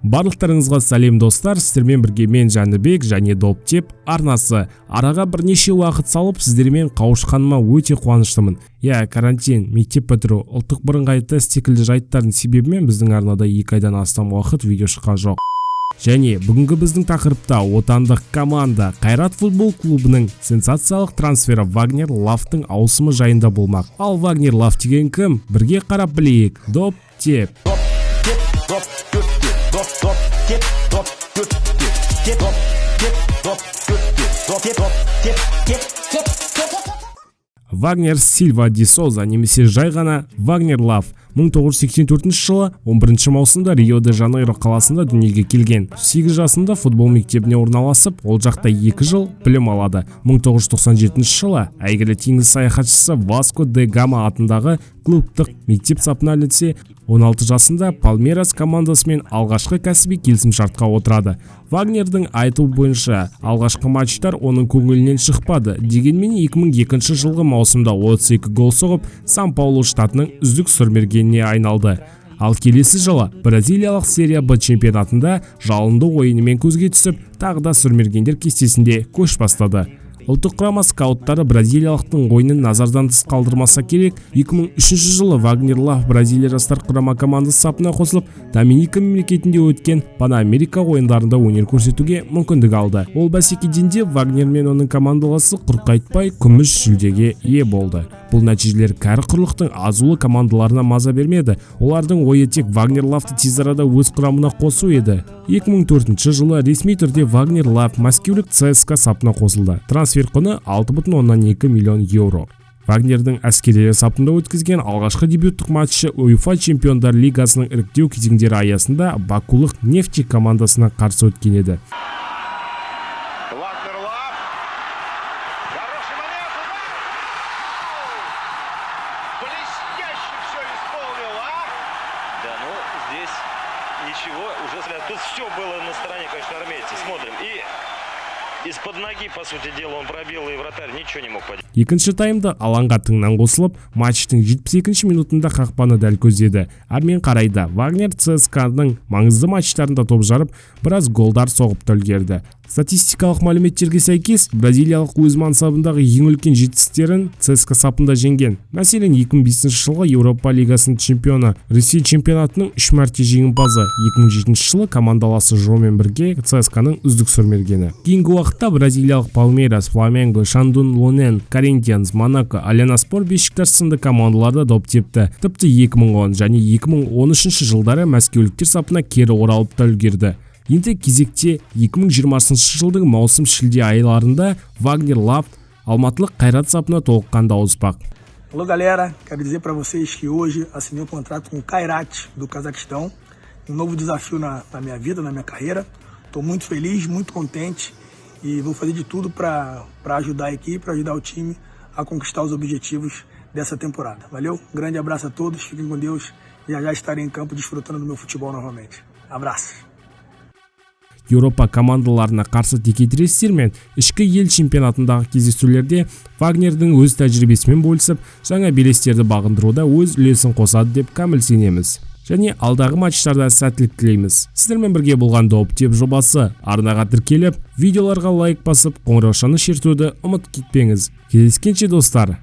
Барлықтарыңызға сәлем, достар! Сіздермен бірге мен, Жәнібек, және Доп Теп арнасы. Араға бірнеше уақыт салып, сіздермен қауышқаныма өте қуаныштымын. Иә, карантин, мектеп бітіру, ұлттық бірыңғай тест секілді жайттардың себебімен біздің арнада 2 айдан астам уақыт видео шыққан жоқ. Және бүгінгі біздің тақырыпта отандық команда Қайрат футбол клубының сенсациялық трансфері Вагнер Лавтың ауысымы жайында болмақ. Ал Вагнер Лав деген кім? Бірге қарап білейік. Доп Теп. Доп теп, доп төп, доп, доп теп, доп төп, теп, доп теп, доп төп, доп теп, доп теп, теп, теп, теп. Вагнер Сильва ди Соза немесе жай ғана Вагнер Лав 1984 жылы 11 маусымда Рио де Жанейро қаласында дүниеге келген. 8 жасында футбол мектебіне орналасып, ол жақта 2 жыл білім алады. 1997 жылы әйгілі теңіз саяхатшысы Васко де Гама атындағы клубтық мектеп сапына ілінсе, 16 жасында Палмерас командасымен алғашқы кәсіби келісімшартқа отырады. Вагнердің айтуы бойынша, алғашқы матчтар оның көңілінен шықпады. Дегенмен 2002 жылғы маусымда 32 гол соғып, Сан Паулу штатының үздік сұрмергеніне айналды. Ал келесі жылы бразилиялық Серия Б чемпионатында жалынды ойынымен көзге түсіп, тағы да сұрмергендер кестесінде көш бастады. Ұлттық құрама скауттары бразилиялықтың ойынын назардан тыс қалдырмаса керек. 2003 жылы Вагнер Лав Бразилия жастар құрама командасы сапына қосылып, Доминика мемлекетінде өткен Пан-Америка ойындарында өнер көрсетуге мүмкіндік алды. Ол бәсекеден де Вагнер мен оның командаласы құр қайтпай, күміс жүлдеге ие болды. Бұл нәтижелер кәрі құрлықтың азулы командаларына маза бермеді. Олардың ойы тек Вагнер Лавты тез арада өз құрамына қосу еді. 2004 жылы ресми түрде Вагнер Лав мәскеулік ЦСКА сапына қосылды. Трансфер құны 6,2 миллион еуро. Вагнердің әскери сапында өткізген алғашқы дебюттік матчы УЕФА Чемпиондар лигасының іріктеу кезеңдері аясында бакулық Нефтчи командасына қарсы өткен еді. Вагнер Лав. Хороший момент. Удар! Блестяще все исполнил, а? Да, ну здесь ничего, уже тут все было на стороне, конечно, армейцев. Смотрим. И из-под ноги, по сути дела, он пробил, и вратарь ничего не мог поделать. Екінші таймда алаңға тыңнан қосылып, матчтың 72 минутында қақпаны дәл көздеді. Әрмен қарай да Вагнер ЦСКА-ның маңызды матчтарында топ жарып, біраз голдар соғып та үлгерді. Статистикалық мәліметтерге сәйкес, бразилиялық өз мансабындағы ең үлкен жетістіктерін ЦСКА сапында жеңген. Мәселен, 2005 жылғы Еуропа лигасының чемпионы, Ресей чемпионатының үш мәрте жеңімпазы, 2007 жылы командаласы Жомен бірге ЦСКА-ның үздік сұрмергені. Кейінгі уақытта бразилиялық Палмейрас, Фламенго, Шандун Лунэн, Коринтианс, Монако, Аланяспор, Бешикташ сынды командаларда доп тепті. Тіпті 2010 және 2013 жылдары мәскеуліктер сапына кері оралып та үлгерді. Енді кезекте 2020 жылдың маусым, шілде айларында Вагнер Лав алматылық Қайрат сапына толыққанды ауыспақ. Alô, galera, quero dizer para vocês que hoje assinei um contrato com o Kairat, do Cazaquistão, um novo desafio na minha vida, na minha carreira. Estou muito feliz, muito contente e vou fazer de tudo para ajudar a equipe, para ajudar o time a conquistar os objetivos dessa temporada. Valeu? Um grande abraço a todos, fiquem com Deus e já já estarei em campo desfrutando do meu futebol novamente. Abraço! Еуропа командаларына қарсы текетірестер мен ішкі ел чемпионатындағы кездесулерде Вагнердің өз тәжірибесімен бөлісіп, жаңа белестерді бағындыруда өз үлесін қосады деп кәміл сенеміз. Және алдағы матчтарда сәттілік тілейміз. Сіздермен бірге болған Доп Теп жобасы. Арнаға тіркеліп, видеоларға лайк басып, қоңыраушаны шертуді ұмытып кетпеңіз. Кездескенше, достар!